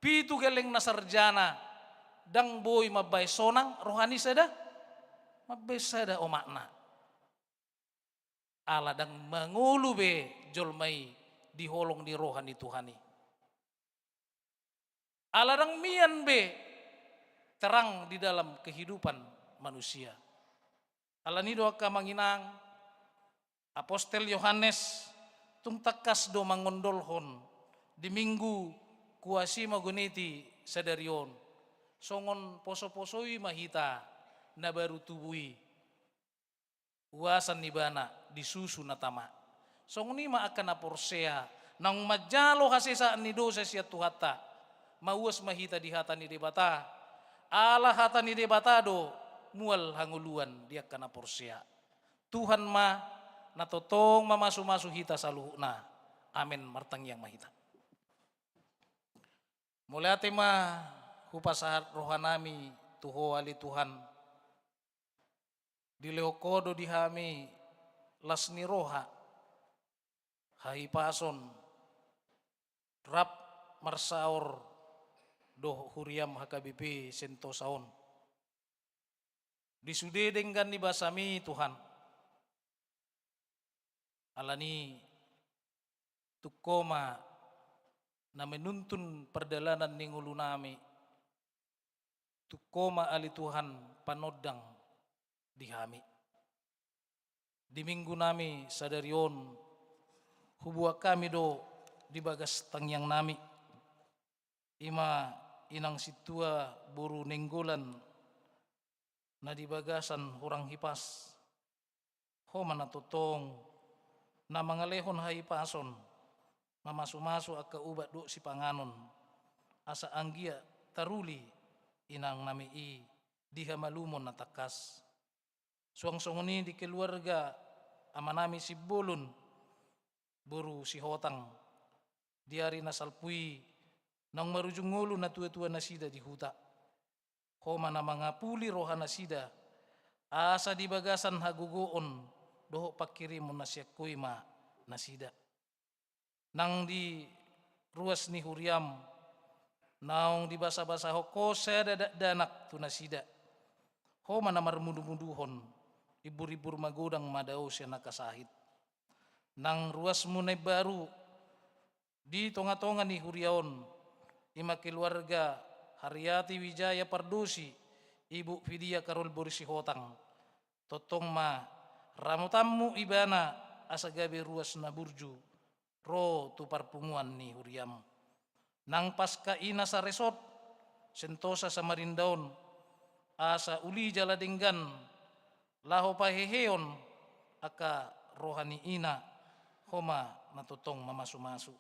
pitu gellengna sarjana, ndang boi mambaen sonang roha ni sada, mambaen sada omakna. Ala ndang mangolu be jolma i di holong ni roha ni Tuhan i. Ala ndang mian be terang di dalam kehidupan manusia. Alani do angka amang inang, Apostel Yohanes tung tangkas do mangondolhon di Minggu Quasimogoniti sadari on, songon posoposoi ma hita na baru tubu i. Uasan ibana di susu na tama. Songon i ma angka na porsea, naung manjalo hasesaan ni dosa sian Tuhanta, mauas ma hita di hata ni Debata. Ala hata ni Debata do mual hangoluan di angka na porsea. Tuhan ma na tongtong mamasumasu hita saluhutna. Amen. Martangiang ma hita. Mauliate ma hupasahat rohanami tu Ho ale Tuhan. Dilehon Ho do di hami las ni roha, hahipason, rap marsaor dohot huriam H K B P Sentosa on. Di sude denggan ni basami Tuhan. Alani tung Ho ma na manuntun pardalanan ni ngolunami. Tung Ho ma ale Tuhan panondang di hami. Di Minggunami sadari on, huboan hami do di bagas tangiangnami. I ma inang sintua boru Nainggolan na di bagasan hurang hipas. Ho ma na tongtong na mangalehon hahipason, mamasumasu angka ubat dohot sipanganon, asa anggiat taruli inangnami i di hamalumon na tangkas. Suang songon i di keluarga amanami Simbolon boru Sihotang, di ari na salpu i naung marujung ngolu natuatua nasida di huta. Ho ma na mangapuli rohanasida, asa di bagasan hagogoon dohot panghirimon na sian Ho i ma nasida. Nang di ruas ni huriam, naung dibasabasahon Ho sada dakdanak tu nasida. Ho ma na marmudumuduhon, imburimbur magodang ma dao sian angka sahit. Nang ruasmu na imbaru di tongatonga ni huria on, i ma keluarga Haryati Wijaya Pardosi, Ibu Fidia Karol boru Sihotang. Tongtong ma ramotanmu ibana asa gabe ruas na burju ro tu parpunguan ni huriam. Nang Paska i na saresort, Sentosa Samarinda on, asa uli jala denggan laho paheheon angka roha ni ina, Ho ma na tongtong mamasumasu.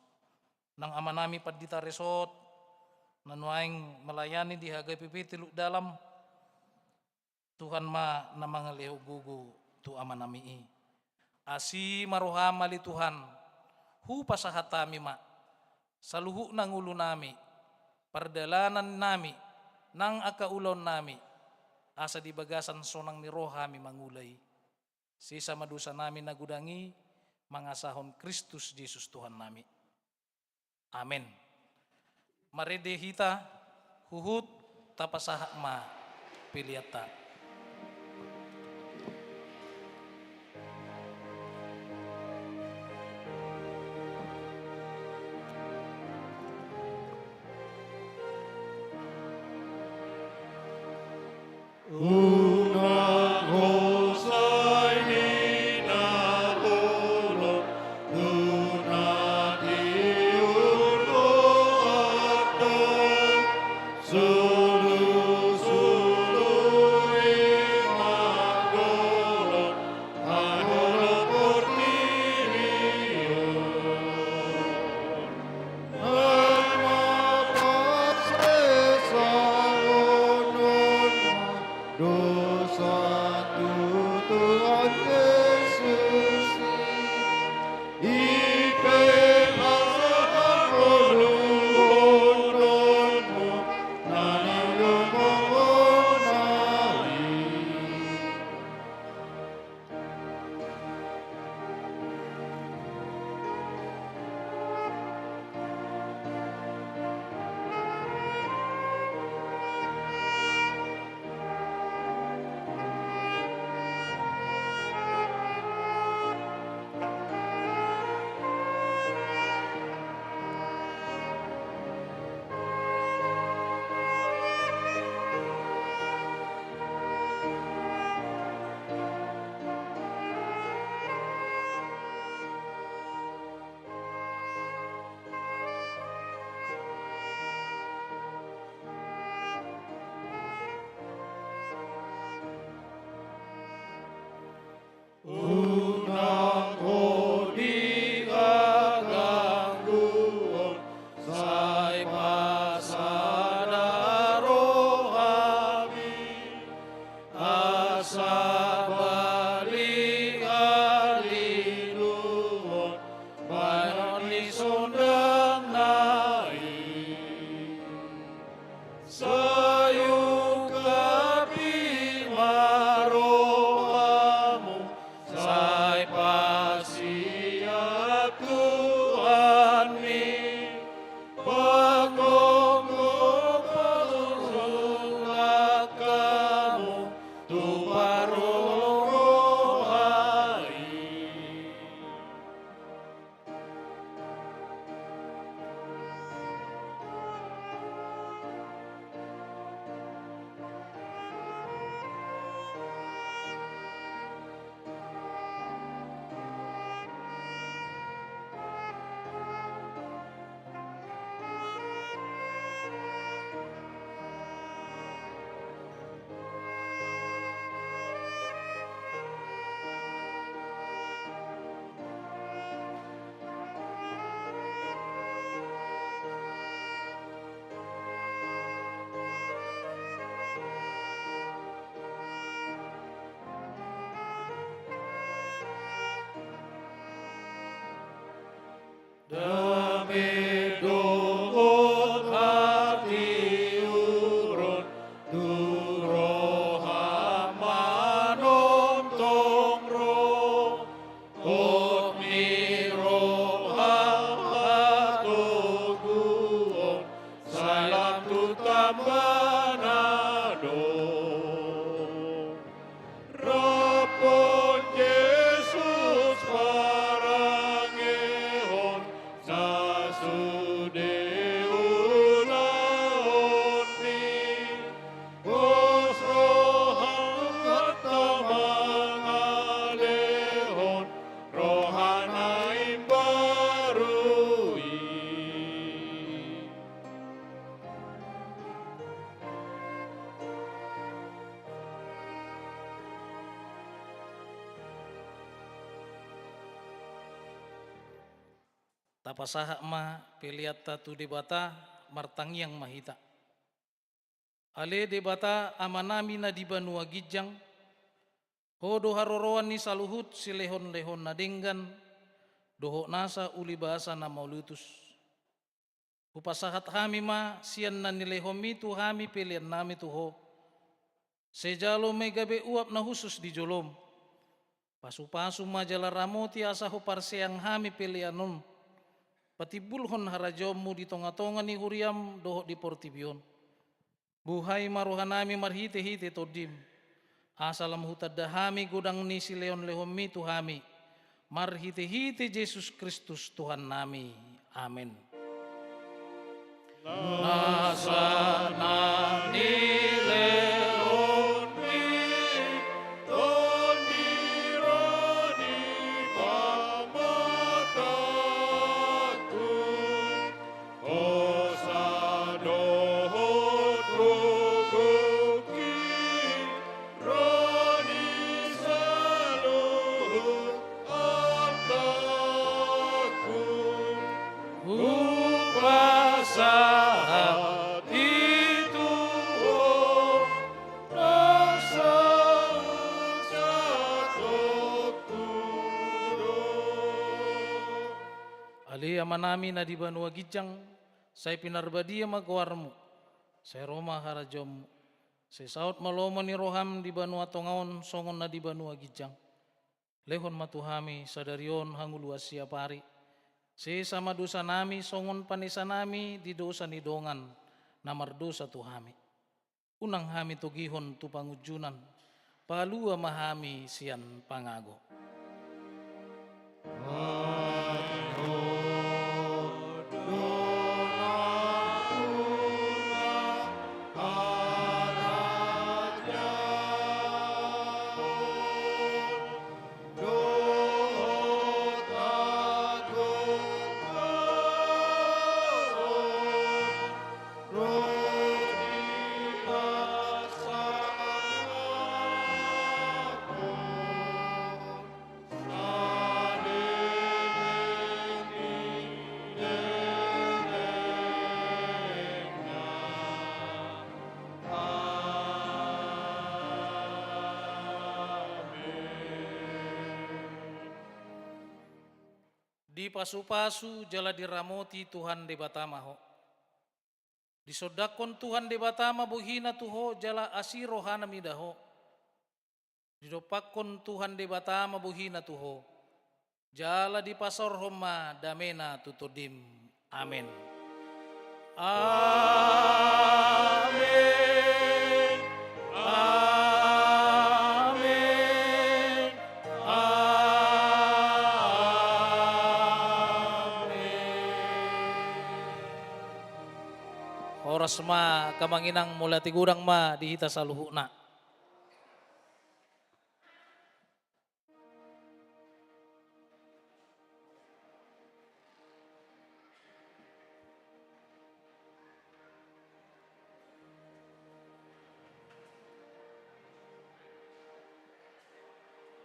Nang amanami pandita resort na nuaeng melayani di H K B P Teluk Dalam, Tuhan ma na mangalehon gogo tu amanami i. Asi ma roham ale Tuhan, hupasahat hami ma saluhutna ngolunami, pardalanannami, nang angka ulaonnami, asa di bagasan sonang ni roha hami mangula i. Sesa ma dosanami na godang i mangasahon Kristus Jesus Tuhannami. Amen. Marende hita, huhut tapasahat ma peleanta. Unang hosai ni na holong, unang diulok andong, solu-solu Dame dohot hatiuron tu roha manongtong ro. Hot ni roha hatoguon, sai lam tu tambana do. Rap hon Jesus parangehon, na sude ulaon ni. Pos rohanta mangalehon roha na imbaru i. Tapasahat ma peleanta tu Debata, martangiang ma hita. Ale Debata Amanami na di banua ginjang, Ho do haroroan ni saluhut silehonlehon na denggan, dohot nasa ulibasa na mauliutus. Hupasahat hami ma sian na nilehonMi tu hami peleannami tu Ho. Sai jalo ma i gabe uap na hushus di joloM. Pasupasu ma jala ramoti asa huparseang hami pelean on. Patimbulhon harajaonMu di tongatonga ni huriaM dohot di portibi on. Buhai ma rohanami marhitehite TondiM, asa lam hutanda hami godang ni silehonlehonMi tu hami, marhitehite Jesus Kristus Tuhannami. Amen. Nasa na nilehonMi, Tondi ro di pamatangku, hosa dohot rugukki, ro di saluhut artangku. Hupasahat i tu Ho, na saut satongkin do. Ale Amanami na di banua ginjang, sai pinarbadia ma goarMu, sai ro ma harajaonMu, sai saut ma lomo ni rohaM di banua tonga on songon na di banua ginjang. Lehon ma tu hami sadari on hangoluan siapari. Sesa ma dosanami songon panesanami di dosa ni dongan na mardosa tu hami. Unang hami togihon tu pangunjunan, palua ma hami sian pangago. Dipasupasu jala diramoti Tuhan Debata ma ho. Disondangkon Tuhan Debata ma bohiNa tu ho jala asi rohaNa mida ho. Didompakkon Tuhan Debata ma bohiNa tu ho, jala dipasaorhon ma dameNa tu tondim. Amen. Amen. Amen. Amen. Horas ma, amang inang, mauliate godang ma di hita saluhutna.